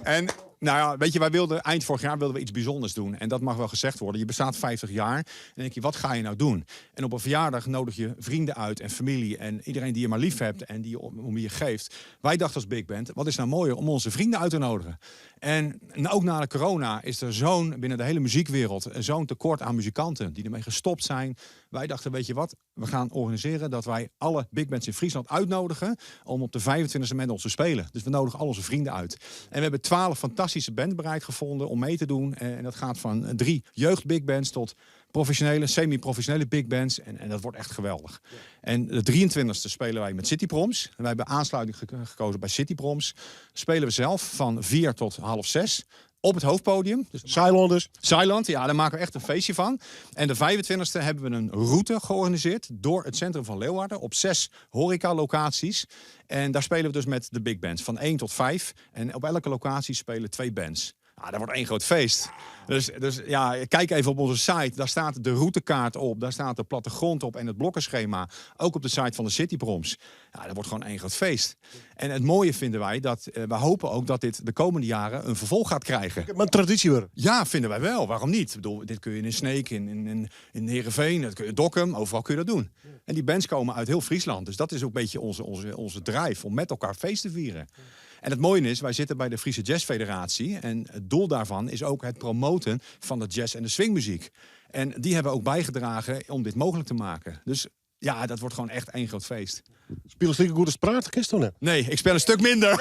En nou ja, weet je, wij wilden, eind vorig jaar wilden we iets bijzonders doen. En dat mag wel gezegd worden. Je bestaat 50 jaar. En dan denk je, wat ga je nou doen? En op een verjaardag nodig je vrienden uit en familie. En iedereen die je maar lief hebt en die je om je geeft. Wij dachten als Big Band, wat is nou mooier om onze vrienden uit te nodigen? En ook na de corona is er binnen de hele muziekwereld, zo'n tekort aan muzikanten die ermee gestopt zijn. Wij dachten, weet je wat, we gaan organiseren dat wij alle big bands in Friesland uitnodigen om op de 25e met ons te spelen. Dus we nodigen al onze vrienden uit. En we hebben 12 fantastische bands bereid gevonden om mee te doen. En dat gaat van 3 jeugd big bands tot professionele, semi-professionele big bands. En dat wordt echt geweldig. En de 23e spelen wij met City Proms. En wij hebben aansluiting gekozen bij City Proms. Spelen we zelf van 4 tot half 6. Op het hoofdpodium. Dus Zeiland dus. Zeiland, ja, daar maken we echt een feestje van. En de 25e hebben we een route georganiseerd door het centrum van Leeuwarden op 6 horecalocaties. En daar spelen we dus met de big bands van 1 tot 5. En op elke locatie spelen 2 bands. Ah, dat wordt één groot feest. Dus kijk even op onze site. Daar staat de routekaart op. Daar staat de plattegrond op en het blokkenschema. Ook op de site van de City Proms. Ja, dat wordt gewoon één groot feest. En het mooie vinden wij dat we hopen ook dat dit de komende jaren een vervolg gaat krijgen. Maar een traditie worden. Ja, vinden wij wel. Waarom niet? Dit kun je in Sneek, in Heerenveen, dat kun je Dokkum, overal kun je dat doen. En die bands komen uit heel Friesland. Dus dat is ook een beetje onze drive om met elkaar feest te vieren. En het mooie is, wij zitten bij de Friese Jazz Federatie. En het doel daarvan is ook het promoten van de jazz en de swingmuziek. En die hebben ook bijgedragen om dit mogelijk te maken. Dus dat wordt gewoon echt één groot feest. Spelen ze goed als praten, Christo, hè? Nee, ik speel een stuk minder.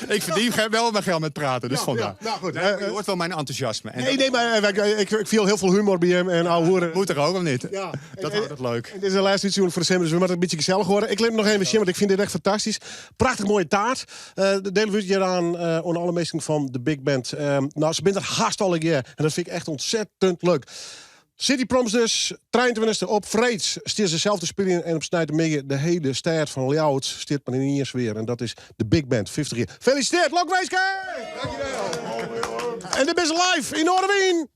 Ik verdien wel mijn geld met praten, dus vandaar. Ja, nou goed. Nee, je hoort wel mijn enthousiasme. En Nee, dat nee, maar ik viel heel veel humor bij hem en ouwe hoeren. Moet er ook, of niet? Ja. Dat houdt het leuk. En dit is de laatste uitzending voor de december, dus we moeten een beetje gezellig worden. Ik leem nog even zien, want ik vind dit echt fantastisch. Prachtig mooie taart. De delen we hier aan onder alle meesten van de Big Band. Ze bent er haast al een keer. En dat vind ik echt ontzettend leuk. City Proms dus, 23e op Vreeds. Stier ze zelf te spelen en op Snijdermidden de hele stad van Ljouwert stiert maar in eens weer. En dat is de Big Band, 50 jaar. Gefeliciteerd, Lokwijske! Dankjewel! En dit is live in Noardewyn!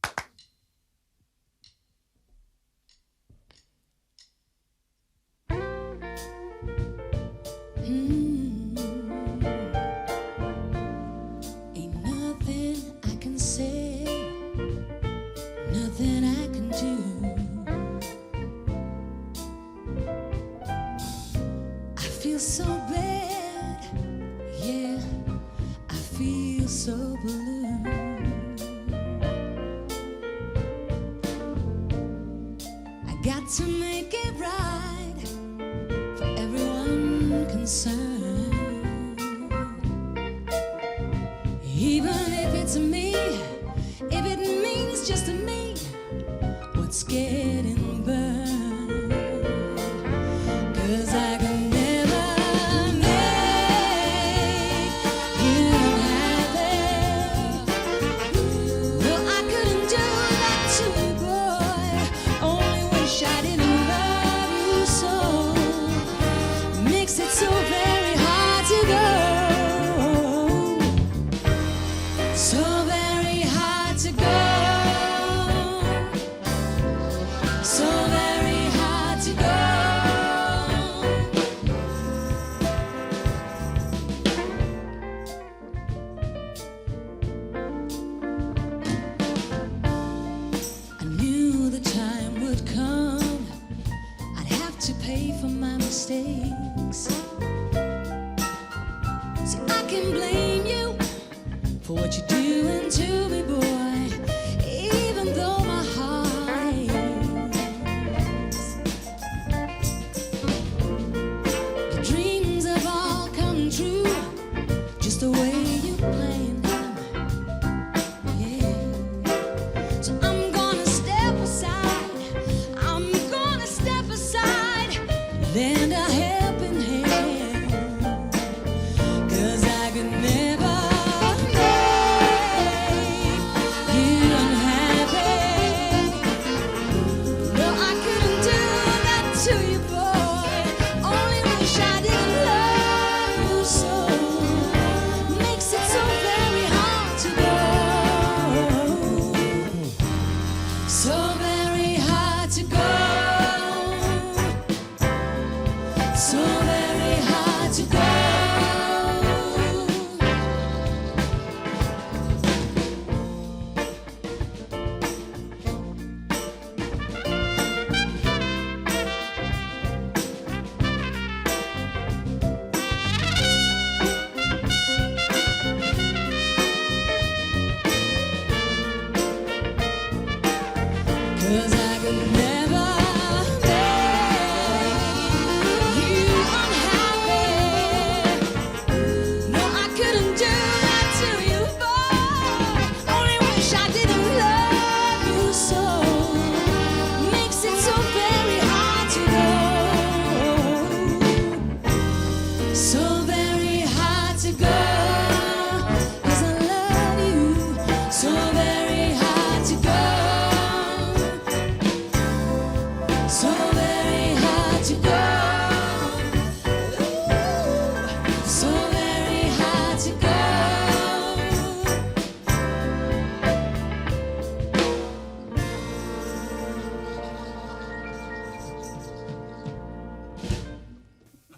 Ain't nothing I can say, nothing I can do. I feel so bad, yeah, I feel so blue. I got to make it right for everyone concerned. Even if it's me, if it means just me, what's getting burned? Because I can never make you happy. No, I couldn't do that to you, boy. Only wish I didn't love you so. Makes it so very hard to go. So very hard to go. So very hard to go. I knew the time would come. I'd have to pay for my mistakes. See, I can blame you for what you're doing to me, boy, even though my heart aches. Your dreams have all come true.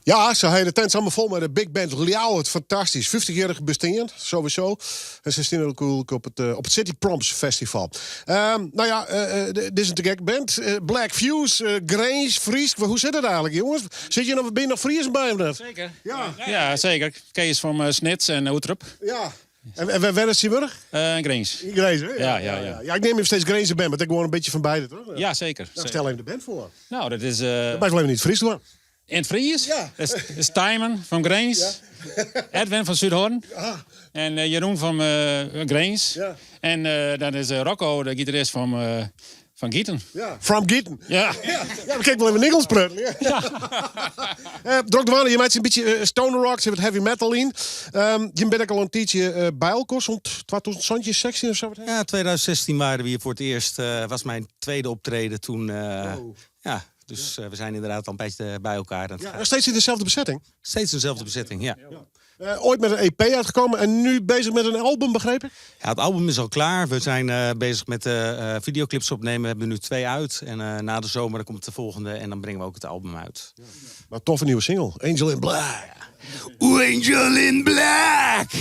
Ja, se ha de tent samen fol mei de Big Band Ljouwert. Fantastysk. 50-jierrich bestean, sowieso. En se steane ook op het City Proms Festival. Nou ja, dit is in te gek band. Black Fuse, Grins, Frysk. Hoe sit it eigentlik, jonges? Sit je noch, bin je noch Friezen by of net? Zeker. Ja, ja zeker. Kees van Snits en Oetrop. Ja. En wêr is tsjintwurdich? In Grins. In Grins, hè? Ja. Ja, ik neam even steeds Grinzer band, mar ik gewoan in bytsje fan beide, toch? Ja, zeker. Nou, stel even de band foar. Nou, dat is... Dat mag wel even yn it Frysk dwaan. In it Fries? Ja. Dat is Tijmen fan Grins. Edwin fan Zuidhorn. En Jeroen fan Grins. Ja. En dat is Rocco, de gitarist fan Gieten. Ja. From Gieten. Ja. Ja, ja, we kijken wel even Engels praten. Ja. Drok Dwanne, je maakt in bytsje stoner rock, sit wat heavy metal yn. Je bent ek al in tiidsje by elkoar, sûnt 2016 of zo? Ja, 2016 waren we hier voor het eerst. Was mijn tweede optreden toen. Ja, dus we zijn inderdaad al een beetje bij elkaar. Ja, nog steeds in dezelfde bezetting? Steeds dezelfde bezetting, ja. Ja. Ooit met een EP uitgekomen en nu bezig met een album, begreep ik? Ja, het album is al klaar. We zijn bezig met videoclips opnemen. We hebben er nu 2 uit. En na de zomer dan komt de volgende en dan brengen we ook het album uit. Ja. Maar toffe nieuwe single, Angel in Black. Oeh, Angel in Black!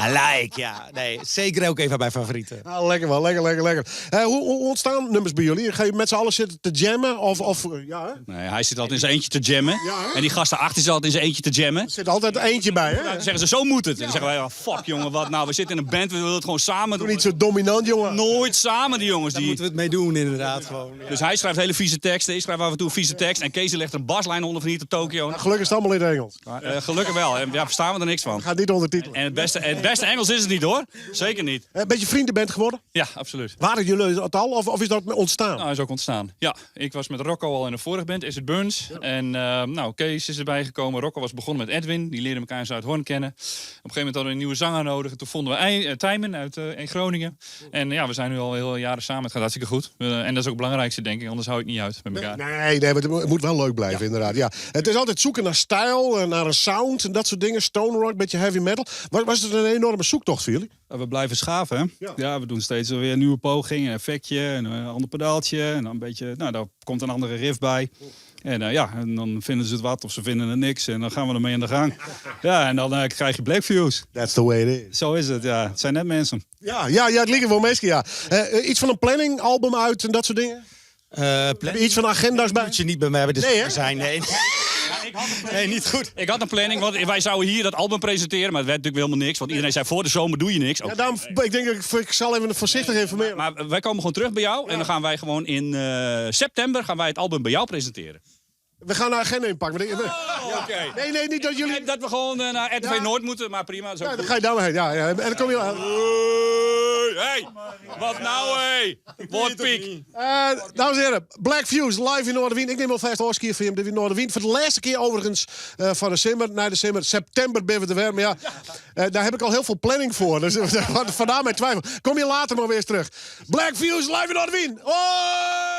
I like, ja. Nee, zeker ook een van mijn favorieten. Ah, lekker wel, lekker, lekker, lekker. Hoe ontstaan nummers bij jullie? Ga je met z'n allen zitten te jammen? Of, ja, hè? Nee, hij zit altijd in zijn eentje te jammen. Ja, hè? en die gasten achter zit altijd in zijn eentje te jammen. Er zit altijd eentje bij, hè? Dan zeggen ze, zo moet het. En dan zeggen wij, oh, fuck jongen, wat nou? We zitten in een band, we willen het gewoon samen Doe doen. niet zo dominant, jongen. Nooit samen, die jongens. Daar Die... moeten we het mee doen, inderdaad. Gewoon, ja. Dus hij schrijft hele vieze teksten, ik schrijf af en toe een vieze tekst. En Kees legt een baslijn onder van hier tot Tokio. Nou, gelukkig is het allemaal in het Engels. Maar, gelukkig wel. En ja, verstaan we er niks van. Gaat niet ondertitelen. En het beste Engels is het niet, hoor. Zeker niet. Een beetje vriendenband geworden? Ja, absoluut. Waren jullie dat al of is dat ontstaan? Nou, is ook ontstaan. Ja, ik was met Rocco al in de vorige band, Is It Burns. Ja. En Kees is erbij gekomen. Rocco was begonnen met Edwin. Die leerden elkaar in Zuidhorn kennen. Op een gegeven moment hadden we een nieuwe zanger nodig. En toen vonden we Tijmen uit in Groningen. En ja, we zijn nu al heel jaren samen. Het gaat hartstikke goed. En dat is ook het belangrijkste, denk ik. Anders hou ik niet uit met elkaar. Nee, nee, maar het moet wel leuk blijven, inderdaad. Ja. Het is altijd zoeken naar stijl, naar een sound en dat soort dingen. Stone rock, beetje heavy metal. Was het een enorme zoektocht voor jullie? We blijven schaven, hè? Ja. Ja, we doen steeds weer nieuwe pogingen. Een effectje, een ander pedaaltje. En dan een beetje, nou, daar komt een andere riff bij. En dan vinden ze het wat of ze vinden het niks. En dan gaan we ermee aan de gang. Ja, en dan krijg je Black Fuse. That's the way it is. Zo is het, ja. Het zijn net mensen. Ja, ja, ja, het lijkt wel mensen, ja. Iets van een planning, album uit en dat soort dingen? Planning? Iets van agenda's bij? Moet je niet bij mij hebben, dus Nee, hè? zijn, nee. Nee, niet goed. Ik had een planning, want wij zouden hier dat album presenteren. Maar het werd natuurlijk helemaal niks. Want iedereen zei, voor de zomer doe je niks. Ja, daarom, ik denk dat ik zal even voorzichtig informeren. Maar wij komen gewoon terug bij jou. En dan gaan wij gewoon in september gaan wij het album bij jou presenteren. We gaan de agenda inpakken. Oh, oké. Nee, nee, niet dat jullie... Dat we gewoon naar RTV Ja. Noord moeten, maar prima. Dat is ook Ja, dan goed. ga je daar maar heen. Ja, ja. En dan kom je... Hey, hey, wat nou, hé? Wat piek. Dames en heren, Black Fuse live in Noardewyn. Ik neem alvast oorskier voor hem in Noardewyn. Voor de laatste keer overigens van de simmer naar de simmer. September ben we er weer. Maar ja, daar heb ik al heel veel planning voor. Dus vandaar mijn twijfel. Kom je later maar weer eens terug. Black Fuse live in Noardewyn. Hoi!